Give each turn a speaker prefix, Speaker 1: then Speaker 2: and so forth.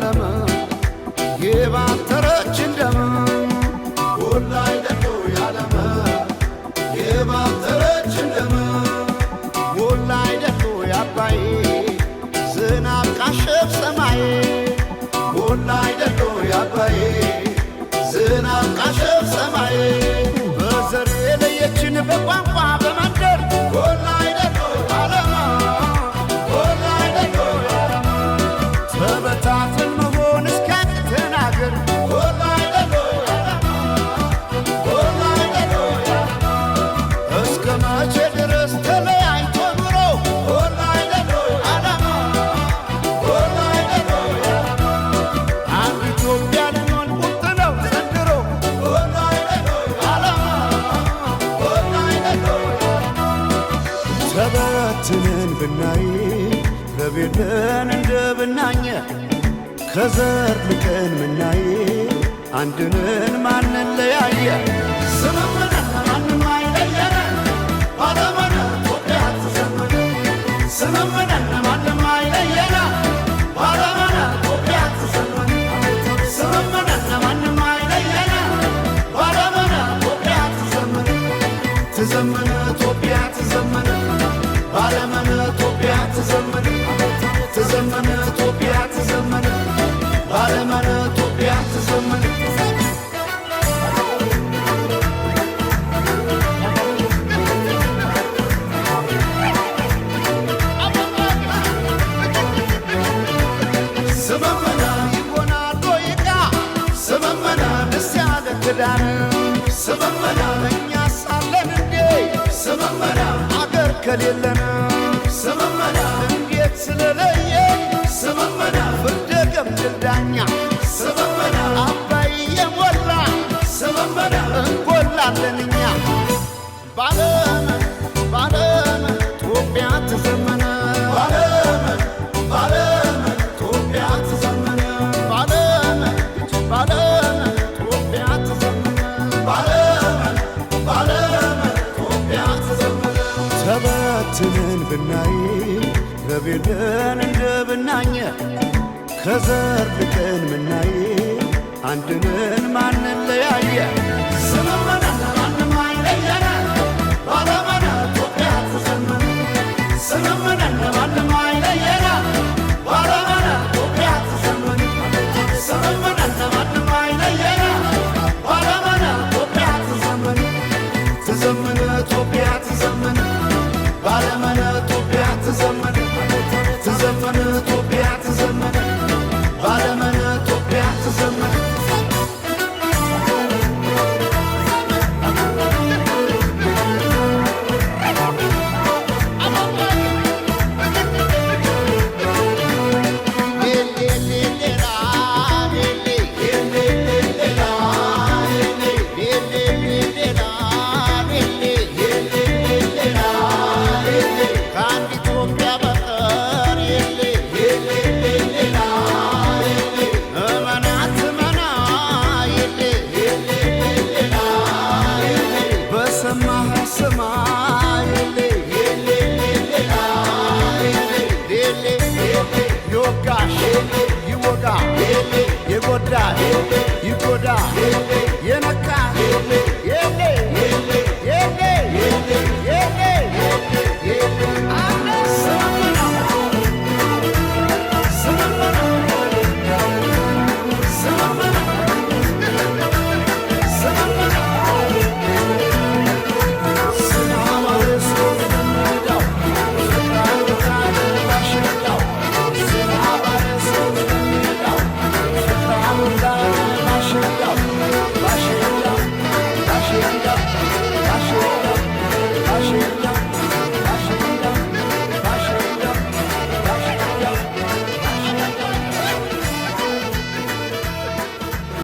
Speaker 1: ያለም የባተረች እንደም ጎላ አይደሎ ያለም የባተረች እንደም ጎላ አይደሎ ያባይ ዝናብ ቃሸፍ ሰማይ ጎላ አይደሎ ያባይ ዝናብ ቃሸፍ ሰማይ በዘር የለየችን በቋንቋ በመንደር ጎላ አይደሎ ዓለም ጎላ አይደሎ ዓለም ተበታትን መሆን እስኪያቅተን አገር ጎላ አይደሎ ዓለም ጎላ አይደሎ ዓለም እስከ መቼ ድረስ ተለያይቶ ኑሮ ጎላ አይደሎ ዓለም ጎላ አይደሎ ዓለም አንድ ኢትዮጵያ ልንሆን ቁርጥ ነው ዘንድሮ ጎላ አይደሎ ዓለም ጎላ አይደሎ ተበትነን ብናይ ረቤለን እንደ ብናኘ ከዘር ልቀን ምናይ አንድንን ማንለያየ ስምምነን ማንም አይለየን ባለመነ ኢትዮጵያ ትዘመን ስምምነን ማንም አይለየን ባለመነ ኢትዮጵያ ትዘመን ስምምነን ማንም አይለየን ባለመነ ኢትዮጵያ ትዘመን ትዘመን ኢትዮጵያ ትዘመን ባለመነ ኢትዮጵያ ትዘመን ትዘመን ኢትዮጵያ ትዘመን ባለመነ ኢትዮጵያ ትዘመን ስምምነ ይሆናል ወይቃ ስምምነ ደስ ያለ ክዳን ስምምነ እኛ ሳለን እንዴ ስምምነ አገር ከሌለን ስምምነ እንዴት ስለለየ ስምምነ ፍርደ ገምድል ዳኛ ስምምነ አባይ የሞላ ስምምነ እንጎላለን እኛ ባለም ባለም ኢትዮጵያ ትዘመነ ባለም ባለም ኢትዮጵያ ትዘመነ ባለም ባለም ኢትዮጵያ ትዘመነ ባለም ባለም ኢትዮጵያ ትዘመነ ተበትነን ብናይ ረቤለን እንደ ብናኘ ከዘር ልቀን ምናይ አንድንን ማንለያየ ስምምነን ማንም አይለየን ባለመነ ኢትዮጵያ ትዘመን ስምምነን ማንም አይለየን ባለመነ ኢትዮጵያ ትዘመን ስምምነን ማንም አይለየን ባለመነ ኢትዮጵያ ትዘመን ትዘመን ኢትዮጵያ ትዘመን ባለመነ ኢትዮጵያ ትዘመን ትዘመን ኢትዮጵያ ትዘመን ባለመነ ኢትዮጵያ ትዘመን ከአንድ ኢትዮጵያ በቀር የለ እመናት መና የለ በሰማህ ስማ የለ የለ ይወጋሽ ይወጋ የጎዳሽ